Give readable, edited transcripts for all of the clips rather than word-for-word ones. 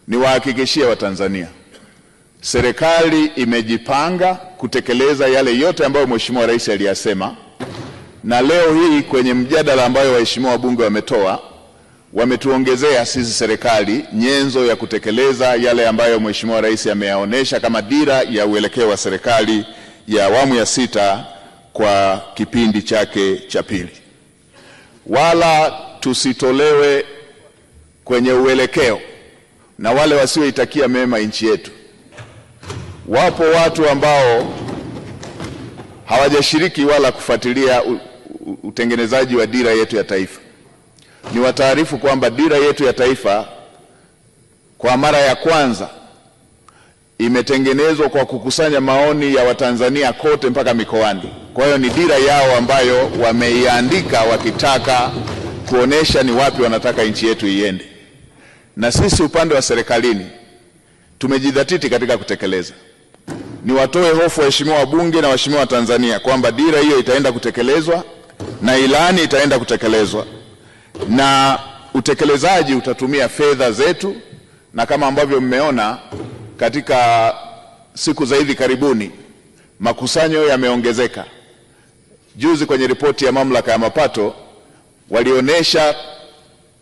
Niwahakikishie Watanzania, serikali imejipanga kutekeleza yale yote ambayo Mheshimiwa Rais aliyasema, na leo hii kwenye mjadala ambayo waheshimiwa wabunge wametoa, wametuongezea sisi serikali nyenzo ya kutekeleza yale ambayo Mheshimiwa Rais ameyaonesha kama dira ya uelekeo wa serikali ya awamu ya 6 kwa kipindi chake cha pili. Wala tusitolewe kwenye uelekeo na wale wasioitakia mema nchi yetu. Wapo watu ambao hawajashiriki wala kufuatilia utengenezaji wa dira yetu ya taifa. Ni wataarifu kwamba dira yetu ya taifa kwa mara ya kwanza imetengenezwa kwa kukusanya maoni ya Watanzania kote mpaka mikoani. Kwa hiyo ni dira yao ambayo wameiandika wakitaka kuonesha ni wapi wanataka nchi yetu iende. Na sisi upande wa serikalini tumejidhatiti katika kutekeleza. Niwatoe hofu waheshimiwa wabunge na waheshimiwa wa Tanzania kwamba dira hiyo itaenda kutekelezwa na ilani itaenda kutekelezwa, na utekelezaji utatumia fedha zetu, na kama ambavyo mmeona katika siku za hivi karibuni makusanyo yameongezeka. Juzi kwenye ripoti ya mamlaka ya mapato walionyesha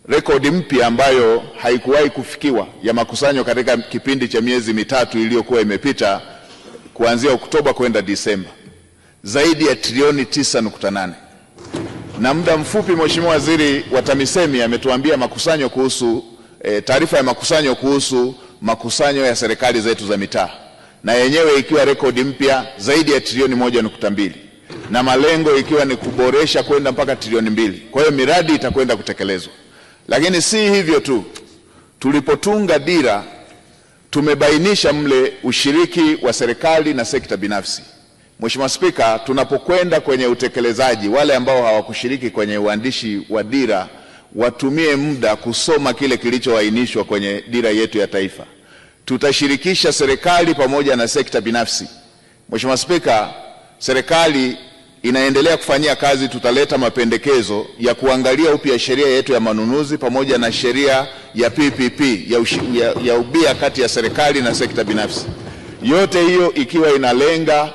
rekodi mpya ambayo haikuwahi kufikiwa ya makusanyo katika kipindi cha miezi mitatu iliyokuwa imepita kuanzia Oktoba kwenda Disemba, zaidi ya trilioni 9.8. Na muda mfupi Mheshimiwa Waziri wa TAMISEMI ametuambia makusanyo kuhusu taarifa ya makusanyo kuhusu makusanyo ya serikali zetu za mitaa, na yenyewe ikiwa rekodi mpya zaidi ya trilioni 1.2, na malengo ikiwa ni kuboresha kwenda mpaka trilioni 2. Kwa hiyo miradi itakwenda kutekelezwa. Lakini si hivyo tu, tulipotunga dira tumebainisha mle ushiriki wa serikali na sekta binafsi. Mheshimiwa Spika, tunapokwenda kwenye utekelezaji, wale ambao hawakushiriki kwenye uandishi wa dira watumie muda kusoma kile kilichoainishwa kwenye dira yetu ya taifa. Tutashirikisha serikali pamoja na sekta binafsi. Mheshimiwa Spika, serikali inaendelea kufanyia kazi, tutaleta mapendekezo ya kuangalia upya sheria yetu ya manunuzi pamoja na sheria ya PPP ya ubia kati ya serikali na sekta binafsi. Yote hiyo ikiwa inalenga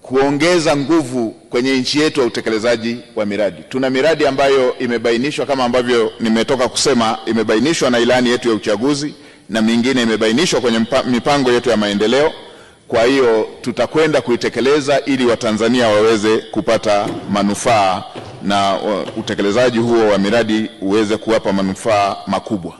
kuongeza nguvu kwenye nchi yetu ya utekelezaji wa miradi. Tuna miradi ambayo imebainishwa kama ambavyo nimetoka kusema, imebainishwa na ilani yetu ya uchaguzi na mingine imebainishwa kwenye mipango yetu ya maendeleo. Kwa hiyo tutakwenda kuitekeleza ili Watanzania waweze kupata manufaa na utekelezaji huo wa miradi uweze kuwapa manufaa makubwa.